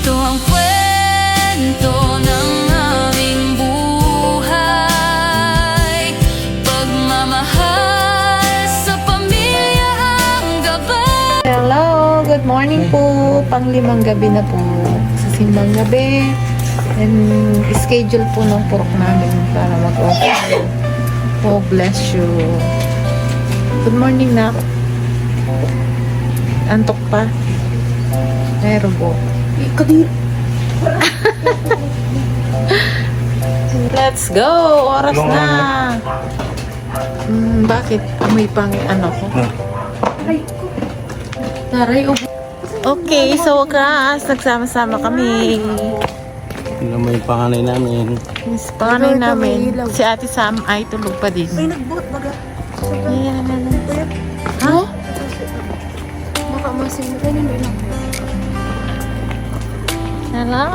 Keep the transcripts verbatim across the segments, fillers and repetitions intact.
Ito ang kwento ng aming buhay, pagmamahal sa pamilya hanggang gabay. Hello, good morning po. Panglimang gabi na po sa simbang gabi. And schedule po ng purok namin para mag-open. Oh, bless you. Good morning, nak. Antok pa? Meron po. Let's go! Oras na! Hmm, bakit? Amoy pang ano ko. Taray, ub- Okay, sa wakas, nagsama-sama kami. Yun naman yung panganay namin. Yes, panganay namin. Si Ate Sam ay tulog pa din. May nagbuhat baga. Ayan. Ha? Baka masing-, ganun din ako. Hello.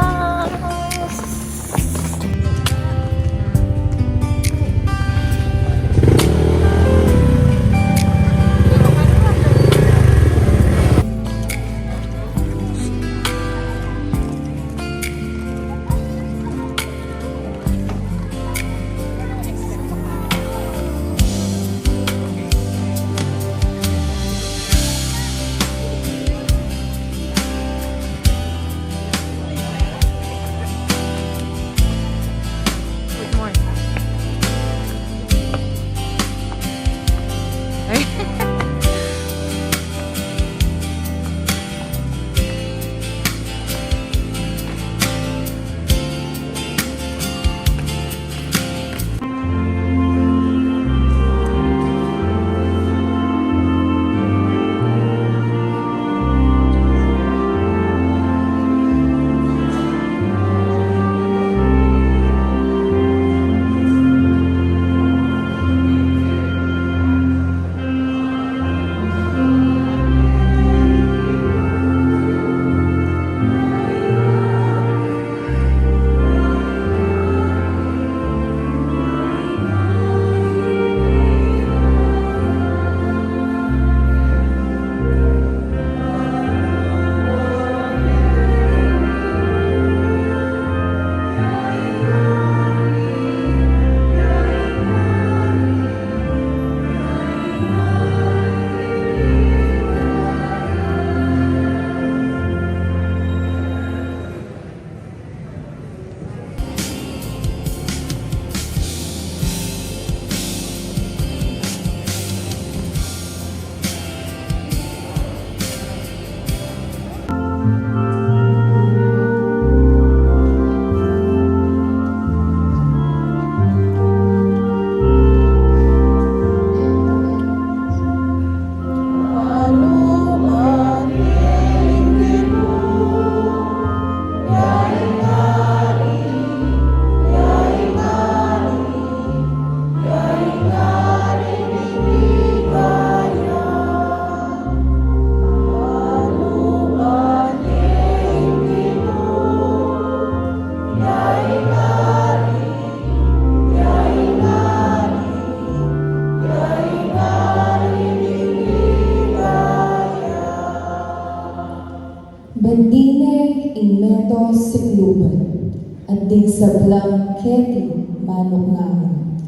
Bandi ne ing meto sikluban, at ding sablang keti manuknangan.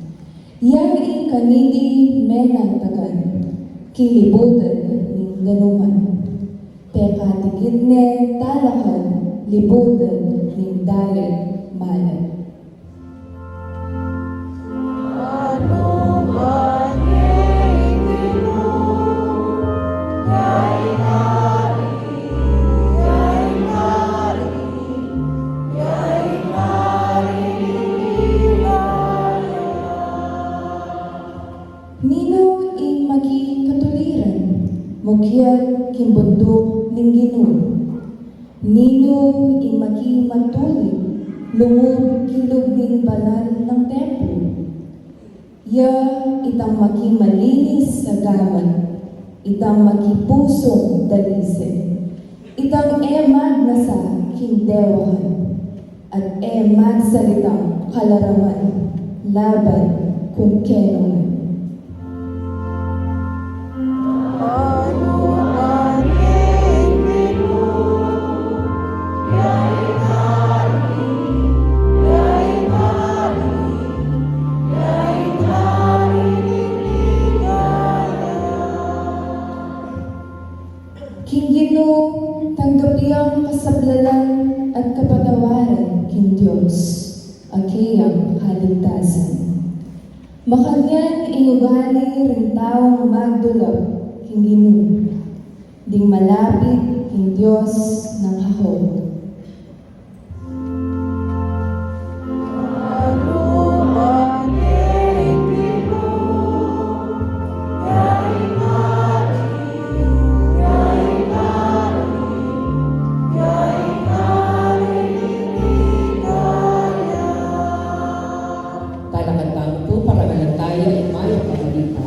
Yang ing kaniti menatagan, king libutan ning danuman. Pekatikit ne talakan, libutan ning dayat malat. Ninu ing makikatuliran, mukyat king bunduk ning Ginu? Ninu ing makimatulid, lungub king lub ning banal nang templo? Ya itang makimalinis a gamat, itang makipusung dalise, itang e magnasa king dewahan, at e magsalitang kalaraman laban kung kenu man. At kapatawaran king Dios a keyang kaligtasan. Makanyan ing ugali ring taung magdulap king Ginu, ding malapit king Dios nang Jacob. Talakad tamu pu, parangalan taya ing Mayap a Balita.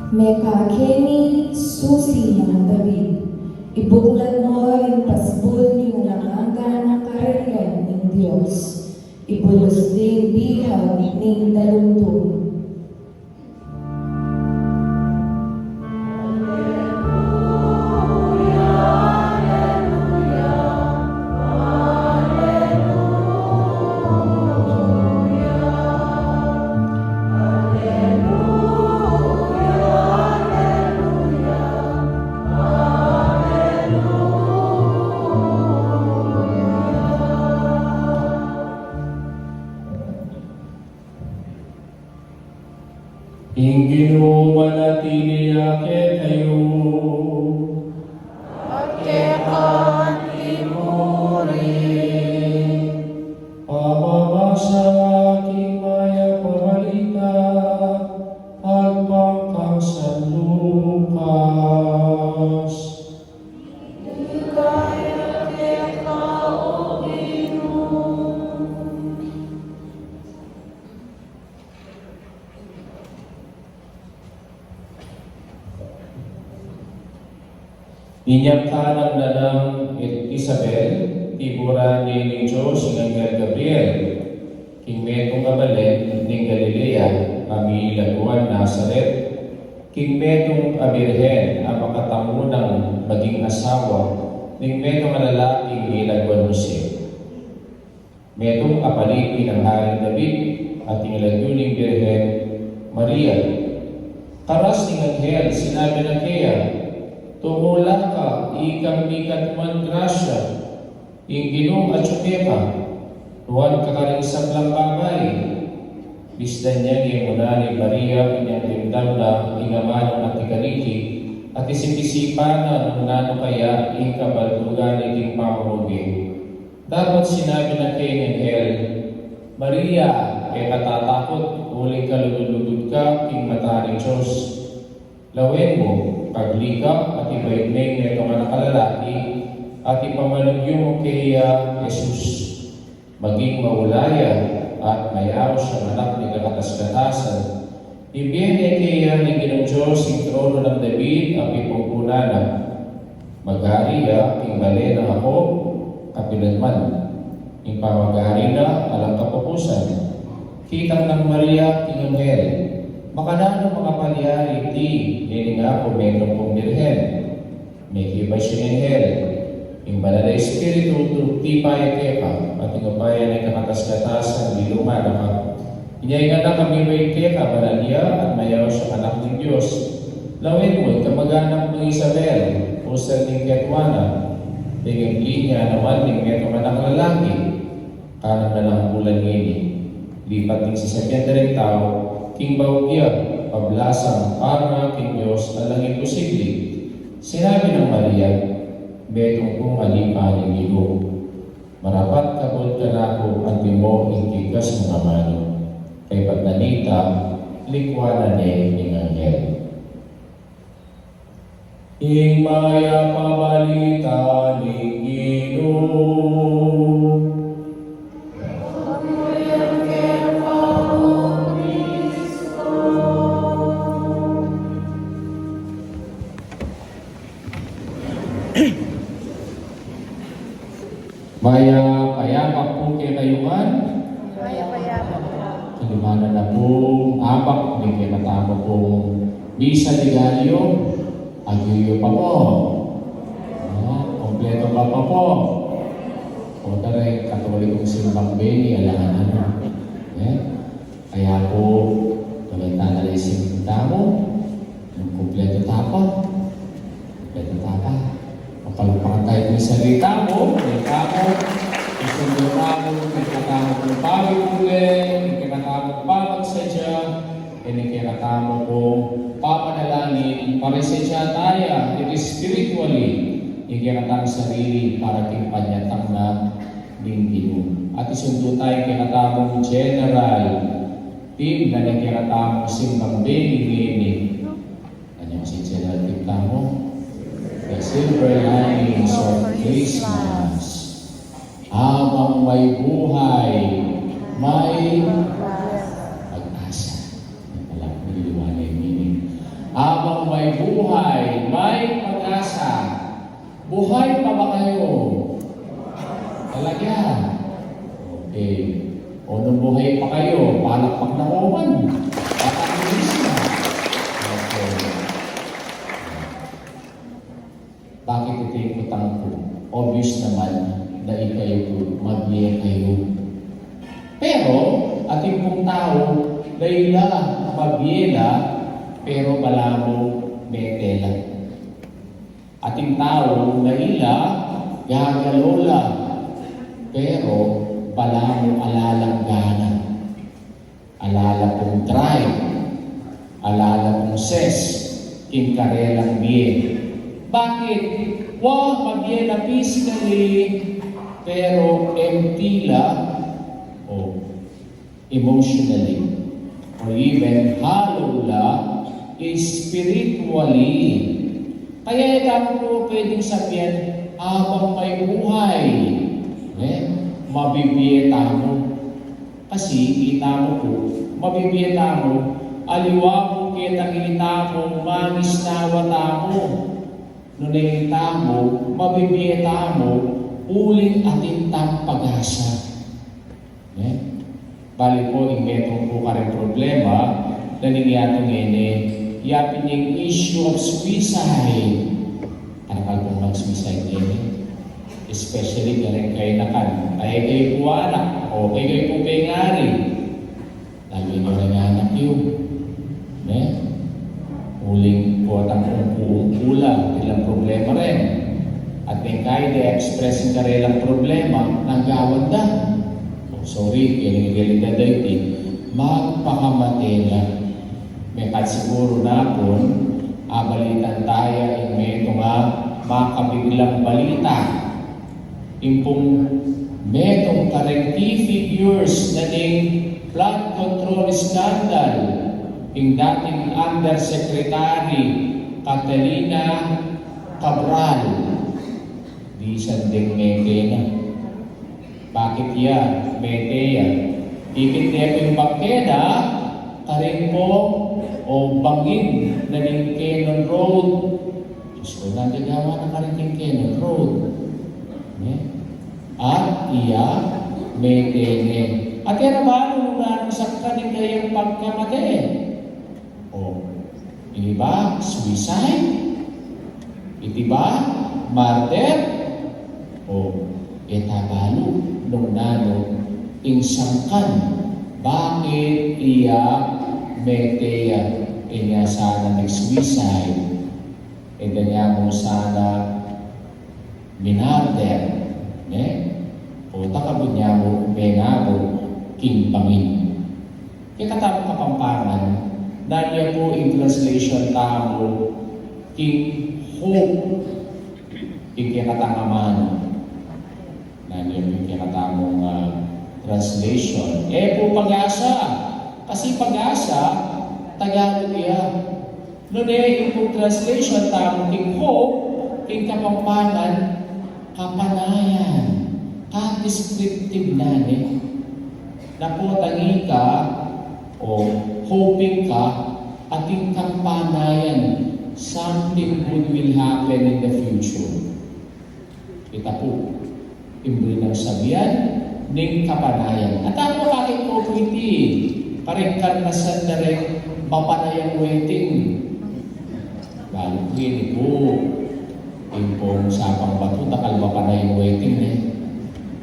Mekakeni, Susi nang David, ibuklat mo ring pasbul ning alang angga nang kararian ning Dios, ibulus ding bihag ning talungtung. Ing Ginu manatili ya kekayu. At keka naman. Pamamasa king Mayap a Balita agpang kang San Lucas. Ligaya keka, O Ginu. Inya kananang Isabel, tiburan ne ning Dios ing anghel Gabriel king metung a balen ning Galilea, a milaguan Nazaret, king metung a birhen a makatangu nang maging asawa ning metung a lalaking milaguan Jose. Metung a palipi nang Haring David, at ing lagyu ning Birhen, Maria. Karas ning anghel, sinabi na keya, Tumula ka, ikang mikatmuan grasya, ing Ginu atyu keka, nuan ka karing sablang babai. Bisdan yang e mu na ni Maria inyang dimdam na ing amanung atiu kaniti, at isip-isipan na nung nanu kaya ing kabaldugan niting pamumuge. Dapot sinabi na keng anghel, Maria, e ka tatakut, uling kalugud-lugud ka king mata ning Dios. Lawen mu, pagli ka, at ibayu meng metung a anak a lalaki, at ipamalugyu mu keya Jesus. Maging maula ya, at mayaus yang anak ning kakatas-katasan. Ibie ne keya ning Ginung Dios ing trono nang David a pipumpunan na. Magari ya king bale nang Jacob kapilan man, ing pamagari na alang kapupusan. Kitang nang Maria king anghel, Makananu makapalyari iti, e ning aku metung kung birhen? Mekibat ya ning anghel, Ing Banal a Espiritu tutupa ya keka, at ing upaya ning kakatas-katasan lilungan na ka. Inya ing anak a mibait keka, banal ya, at mayaus yang anak ning Dios. Lawen mu, ing kamag-anak mung Isabel, usan ning ketwa na, deng ibli na naman ning metung a anak a lalaki. Kananang bulan ngeni, lipat ning sasabian da ring tau king baut ya, pablasang para king Dios alang imposibli. Sinabi nang Maria, Metung kung alipan ning Ginu. Marapat kabud kanaku anti mo ing tikas mung amanu. Kaybat na nita, likuan na ne ning anghel. Ing Mayap a Balita ning Ginu. Mayap a abak pu kekayu ngan. Mayap a abak pu. Kalimana na pung abak ning kekatamu pung misa de Gallo. Agyu yu pa pu. Ah, kompletu ka pa pu. O, tara, Katolikong simbang beni, alangan na. Eh? Kaya pu, tuloy tana la ing simba tamu, nung kumpletu ta pa, kumpletu ta pa, mapalakpakan tamu ing sarili tamu, sarili tamu, ing sarili tamu, ing kekatamung pamipule, ing kekatamung pamagsadya, ing kekatamung pamanalangin, para sadya taya, ing spiritually, ing kekatamung sarili, para king panyatang na ning Ginu. At isundu taya ing kekatamung general theme na ning kekatamung simbang beni ngeni. Ano kasi general theme tamu? The silver linings of Christmas. Habang may buhay, may pag-asa. Yan pala, nililiwanag yung meaning. Habang may buhay, may pag-asa. Buhay pa ba kayo? Talaga? Okay. O, nung buhay pa kayo, palakpak na ko man. Patang bilis na. Okay. Bakit ito ing kutang ku? Obvious naman na ikayu pu, mabie kayu. Pero, atin pung tau na ila mabie la, pero balamu mete la. Atin tau na ila gagalo la, pero balamu ala lang gana, ala la pung drive, ala la pung zest king karelang bie. Bakit? Wa, mabie la physically, pero empty la. O, emotionally, or even hollow la spiritually. Kaya e tamu pu pwedeng sabian, habang may buhay, eh, mabibie tamu. Kasi itamu pu, mabibie tamu, aliwa pu ketang itamu, mangisnawa tamu. Nune itamu, mabibie tamu, uling atin tang pag-asa. Ne? Bale pu, ing metung pu kareng problema na ning yatu ngeni, yapin ing issue of suicide. Karakal pung mag-suicide ngeni, especially kareng kainakan. Kaya kayu pu anak, o kaya kayu pu pengari, lalu na ring anak yu, ne? Uling potang umpu-umpu la, atin lang problema rin. At neng kaya de express ing karelang problema, nang gawan da, "Oh, sorry, keni, keni da iti." Magpakamate la. Mekad siguru na pun, abalitan taya ing metung a makabiglang balita. Ing pung metung kareng key figures na ning flood control scandal, ing dating Undersecretary Catalina Cabral, disan deng mete na. Bakit ya mete ya? Ikit ne pu ing bangketa, karing pung o bangin na ning Cannon Road. Diyos ku, nanu gagawan na karing king Cannon Road? Ne? At iya, mete ne. At iya na balu nung nanung sakkan ing kayang pagkamate. O, ini ba suicide? Iti ba murder? O, e ta balu nung nanu ing sangkan bakit iya mete ya. E ne sana nag-suicide. E da ne mu sana minarder, ne? O takabud ne mu menabu king bangin. Kekatamung Kapampangan, nanu ya pu ing translation tamu king hope, king kekatang amanu? Nanu ya pu ing kekatamung, ah, translation? E pu pag-asa, kasi pag-asa, Tagalog ya. Nune ing pung translation tamu king hope, king Kapampangan, kapanayan, ka-descriptive na ne. Na potang ika, o hoping ka, atin kang panayan, something good will happen in the future. Ita pu ing buri nang sabian ning kapanayan. At aku akakit ku pu iti kareng karnasan da reng mapanayang weting. Balu pu ini pu, ing pung Sabang batu, dakal mapanayang weting, ne?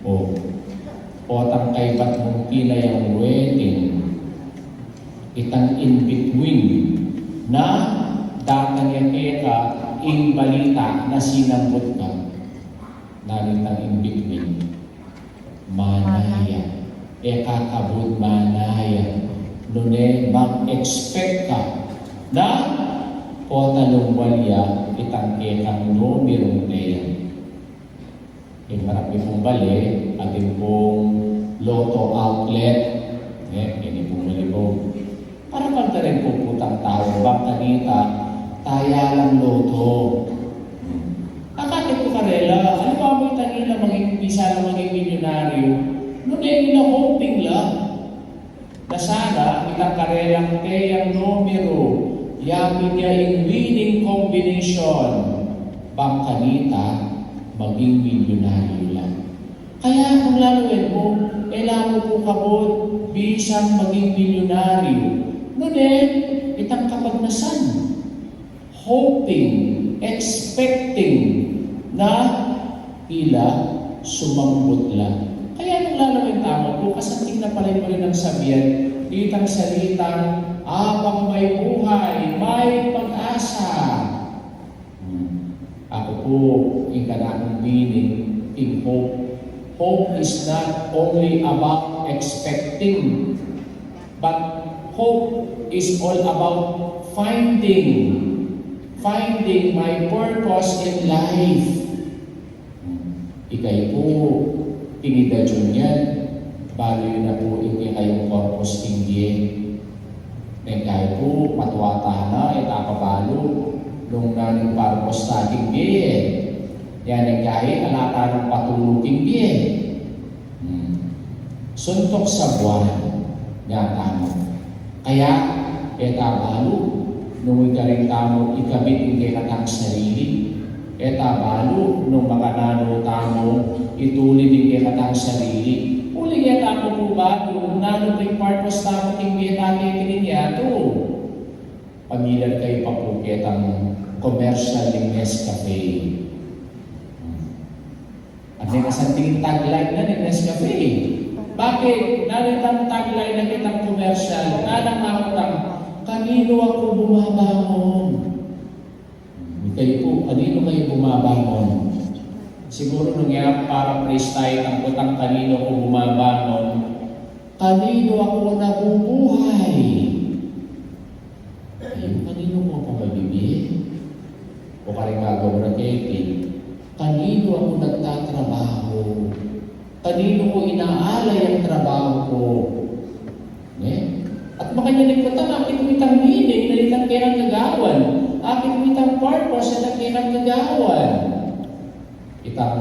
O, potang kaybat mung pinayang weting, itang in between na datang ya keka ing balita na sinambut ka. Nanu itang in between? Manaya. E ka kabud manaya. Nune mag-expect ka na pota lumwal ya itang kekang numerung teya. Ing marap mi pung bale, atin pung lotto outlet, ne, ini pung malibog. Para pagdaring pu putang tau, bang kanita, taya lang lotto. Hmm. Akakit ku karela, aliwa mu itang ila maging, bisa la maging milyonaryo, nune ila hoping la na sana itang karelang teyang numeru, yapin ya ing winning combination, bang kanita maging milyonaryo la. Kaya kung laluin mu, e la mu pu kabud bisang maging milyonaryo, nune itang kapagnasan, hoping, expecting na ila sumambut la. Kaya nung lalawin tamu pu, kasanting na pala ing buri nang sabian, itang salitang, "Abang may buhay, may pag-asa." Hmm. Aku pu, ing kanakung meaning ning hope. Hope is not only about expecting, but hope is all about finding, finding my purpose in life. Hmm. Ika pu, king edad yu yan, balu yu na pu ing kekayung purpose king bie. Neng kai pu, matua ta na, e ta pa balu nung nanu ing purpose ta king bie. Ya neng kai, ala ta nang patulu king bie. Hmm. Suntuk sa buwan, ya tamu. Kaya, e ta balu nung ikarin tamu ikabit ing kekatang sarili. E ta balu nung makananu tamu itulid ing kekatang sarili. Uling e tamu pu balu nung nanu pu ing purpose tamu king bie ta kekeng yatu. Pamilyar kayu pa pu ketang commercial ning Nescafe. At neng kasanting ing tagline na ning Nescafe. Bakit? Nanu itang tagline na ketang commercial? Nganang makutang, "Kanino ako bumabangon?" Kayu pu, kanino kayu bumabangon? Siguru nung ya paraphrase tamu itang kutang, "Kanino ako bumabangon?" Kanino ako nabubuhay? Ayun, kanino ko ako mabibie? O karing mag-obra keti, kanino ako nagtatrabaho? Kanino ko inaalay ang trabaho ko? Ne? At makanyan ing kutang, akit mu itang meaning na itang kekang gagawan. Akit mu itang purpose na itang kekang gagawan. Itang,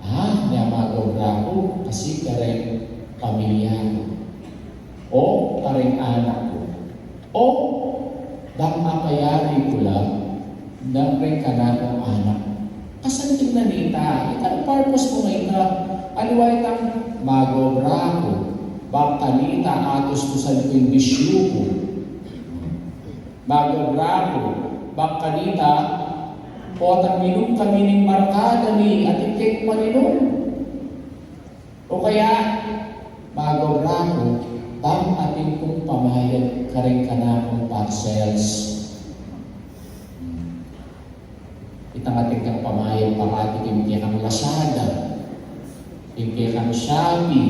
ah, nya mag-obra ku kasi kareng pamilya ku, o kareng anak ku, o bang mapayari ku la na reng kanakung anak. Kasanting na nita, itang purpose mu na ita, aliwa itang mag-obra ku bang kanita atustusan ku ing bisyu ku. Mag-obra ku bang kanita, potang minum kami ning barkada mi, atin keng paninum. O kaya, mag-obra ku bang atin kung pamayad kareng kanakung parcels. Itang atin kang pamayad parati king kekang Lazada, king kekang Shopee,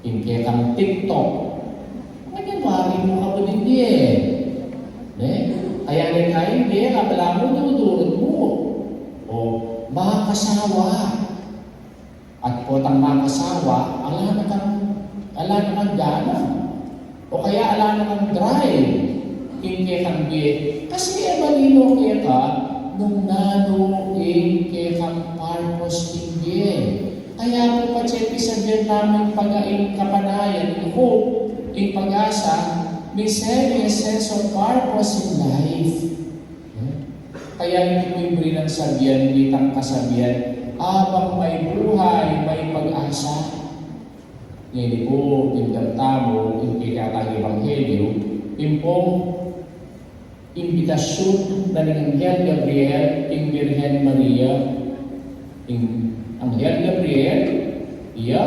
king kekang TikTok. Nganyan wari mu kabud ing bie. Ne? Kaya ne kain bie, kabala mu, dudurut mu. O, makasawa. At potang makasawa, ala na kang, ala na kang gana. O kaya ala na kang drive king kekang bie. Kasi e malino keka nung nanu ing kekang purpose king bie. Kaya pu patse pisabian tamu ing pag-, ing kapanayan, ing hope, ing pag-asa, may serious sense of purpose in life. Hmm? Kaya ing pu ing buri nang sabian, itang kasabian, "Abang may buhay, may pag-asa." Ngeni pu, tinggap tamu ing kekatang ebanghelyu, ing pung imbitasyun na ning Anghel Gabriel king Birhen Maria. Ing Anghel Gabriel, iya,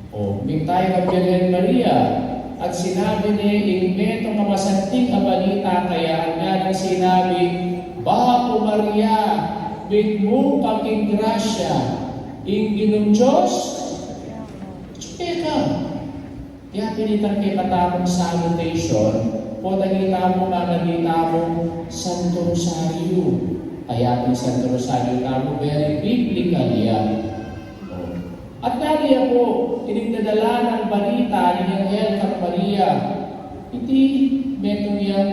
o, minta ya kang Birhen Maria, at sinabi ne ing metung a masanting a balita kaya, at ngana nang sinabi, "Bapu Maria, mitmu ka king grasya, ing Ginung Dios atyu keka." Kaya pin itang kekatamung salutation, potang itamu, ngana itamu, Santo Rosario. Kaya pin Santo Rosario tamu, very biblical ya. O. At nanu ya pu, ining dadala nang balita ning Anghel kang Maria. Iti metung yang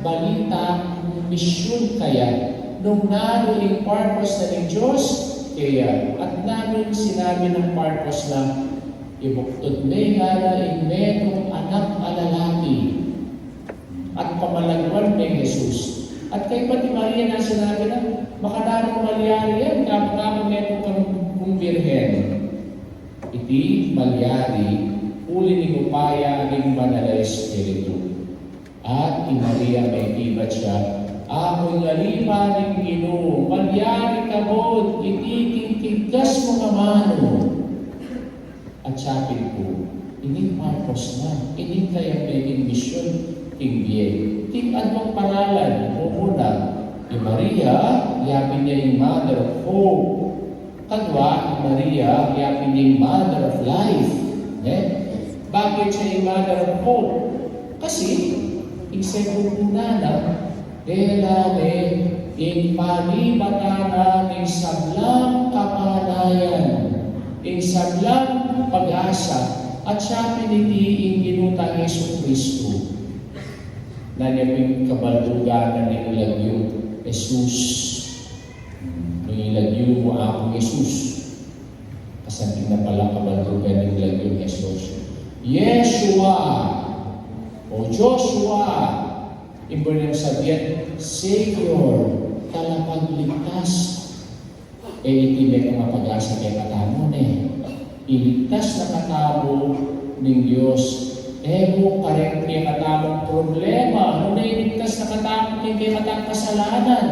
balita, misyun kaya. Nung nanu ing purpose na ning Dios kaya. At nanu ing sinabi nang purpose na, ibuktut ne ngana ing metung anak a lalaki. At pamalagwan ne Jesus. At kaybat i Maria na sinabi na, "Makananu malyari yan, kabang aku metung kang birhen?" Iti malyari, uli ning upaya ning Banal a Espiritu. At i Maria mekibat ya, "Aku ing alipa ning Ginu, malyari kabud iti king kigkas mung amanu." At siya pin pu, ining purpose na, ining kayang meging misyun king bie. King adwang paralan, mumuna, i Maria, ya pin ya ing Mother of Hope. Kadwa, i Maria, ya pin ya ing Mother of Life. Ne? Bakit siya ing Mother of Hope? Kasi, ing segun pung nana, dela ne ing panibatan na ning sablang kapanayan, ing sablang pag-asa, at siya pin iti ing Ginu tang Jesucristo. Nanu ya pin kabaldugan na ning lagyung Jesus? Nung ilagyu mu, Apung Jesus. Kasanting na pala kabaldugan ning lagyung Jesus. Yeshua o Joshua, ibpa nang sabian, Savior, talapagligtas. E iti metung a pag-asa kekatamu ne. Iligtas na katamu ning Dios. E mu kareng kekatamung problema, nune iligtas na katamu king kekatang kasalanan.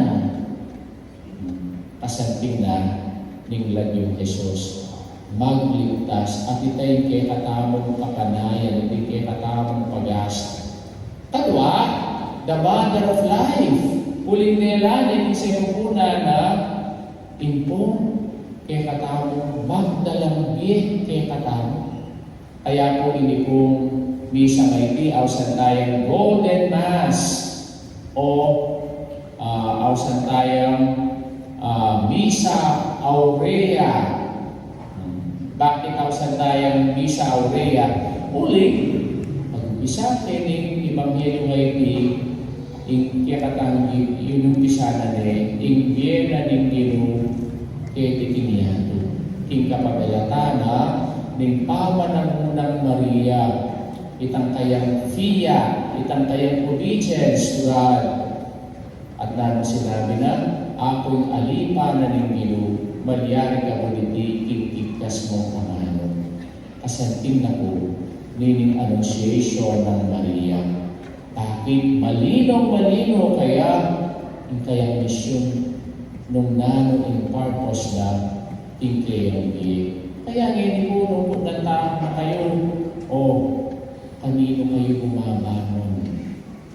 Kasanting na ning lagyung Jesus magligtas, at ita ing kekatamung kapanayan, ita ing kekatamung pag-asa. Kadwa, the Mother of Life, uling dela ne ning segun pung nana, ing pung kekatamung magdalang bie kekatamu. Kaya pu ini pung misa ngeni, ausan tayang Golden Mass o, ah, ausan tayang, ah, Misa Aurea. Bakit ausan tayang Misa Aurea? Uling, pag-umpisa keni ning Ebanghelyu ngeni, ing kekatang inumpisan na ne, ing bie na ning Ginu keti king yatu. King kapamilatan na ning pamanangu nang Maria, itang kayang fiat, itang kayang obedience to God. At nanu sinabi na, Aku ing alipa na ning Ginu, malyari kabud iti king kigkas mung amanu. Kasanting na pu nining annunciation nang Maria. Bakit malinong-malino kaya ing kayang misyun nung nanu ing purpose na king kayang bie? Kaya ngeni pu, nung pagdantaan na kayu, o, kaninu kayu bumabangon?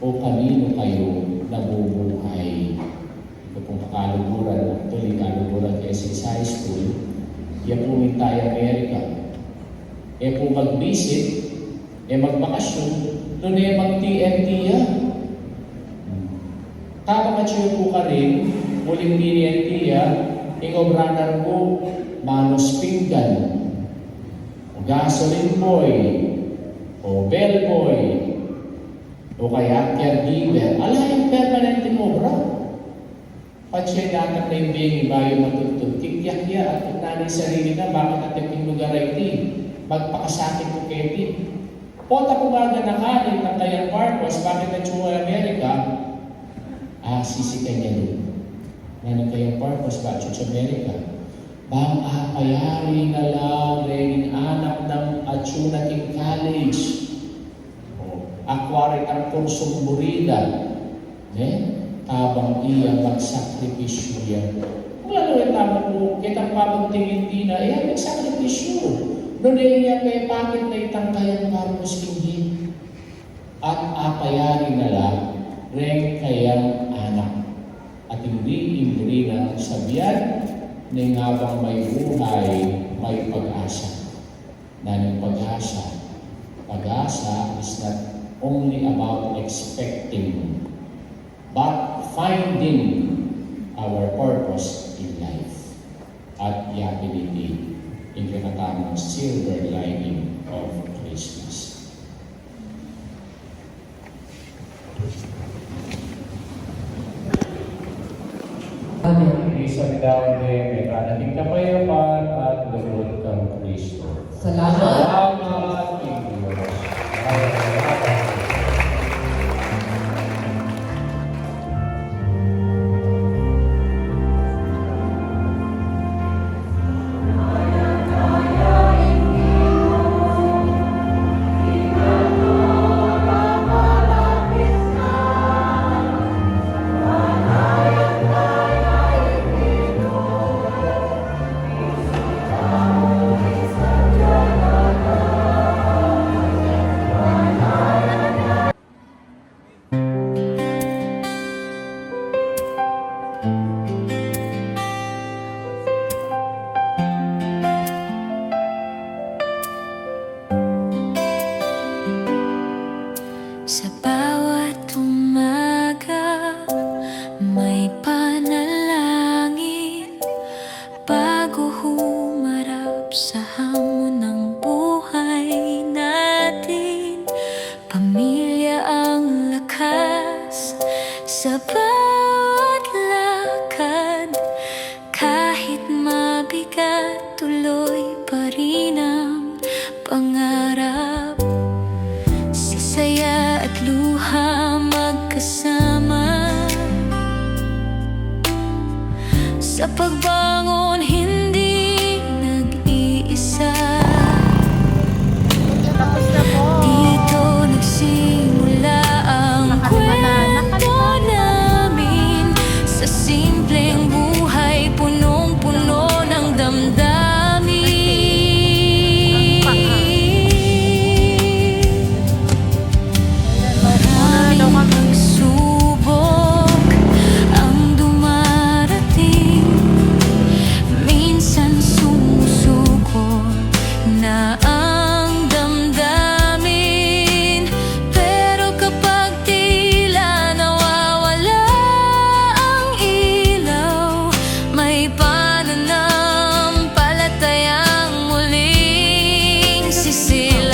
O kaninu kayu nabubuhay? Ika pung kaluguran, actually, kaluguran ke S S High School, ya pu minta ya Amerika. E pu mag-visit, e magbakasyun, nune mag-T N T ya. Kabang atyu pu karin, uling T N T ya, ing obra na rin pu, manus pinggan, o gasoline boy, o bellboy, o kaya caregiver, ala ing permanenteng obra. Patse datang na ing bie ning bayu matudtud, kikyak ya at nanu ing sarili na, bakit atyu king lugar a iti, magpakasakit ku keti. Pota ku maganaka ning kayang purpose, bakit atyu king Amerika, Ah, sisikan ya dun. Nanu kayang purpose ba, Church America? Bang apayari na la reng anak nang atyu na king college. O, akwa rin ang kursong buri da. Ne? Tabang iya magsakripisyu ya. Kung lalo rin tama po, kitang pabuntingin tina, iya magsakripisyu. Nune iya pepakit na itang kayang purpose king At apayari na la reng kayang anak. At ing buri nang sabian, neng habang may buhay, may pag-asa. Nanung pag-asa? Pag-asa is not only about expecting, but finding our purpose in life. At yapin iti ing kekatamung silver lining of Christmas. Amen. Iti sandaun de, mekad na king kapayapan at lugud kang Kristo. Salamat. Salamat king Dios. Amen. Sa bawat umaga, may panalangin bago humarap sa hamon ng buhay natin. Pamilya ang lakas sa bawat lakad, kahit mabigat, tuloy pa rin ang pangarap. Sa saya at luha magkasama, sa pagbangon hindi nag-iisa. Tapos na po. Dito nagsimula ang kwento namin, sa simpleng buhay punong-puno ng damdamin. Maraming pagsubok ang dumarating, minsan sumusuko na ang damdamin. Pero kapag tila nawawala ang ilaw, may pananampalatayang muling sisilaw.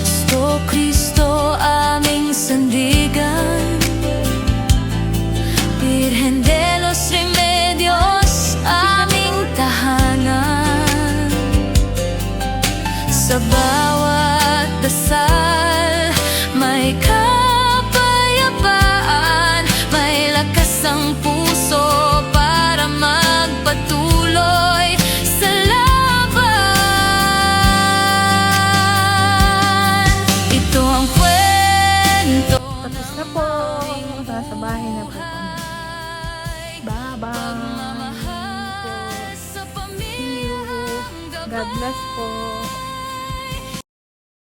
Sto Cristo aming sandigan, Birhen de los Remedios aming tahanan. Sa bawat dasal may kapayapaan, may lakas ang puso para magpatuloy sa laban. Ito ang kwento. Tapos na po. Nasa bahay na po kami. Bye-bye. See you. God bless po.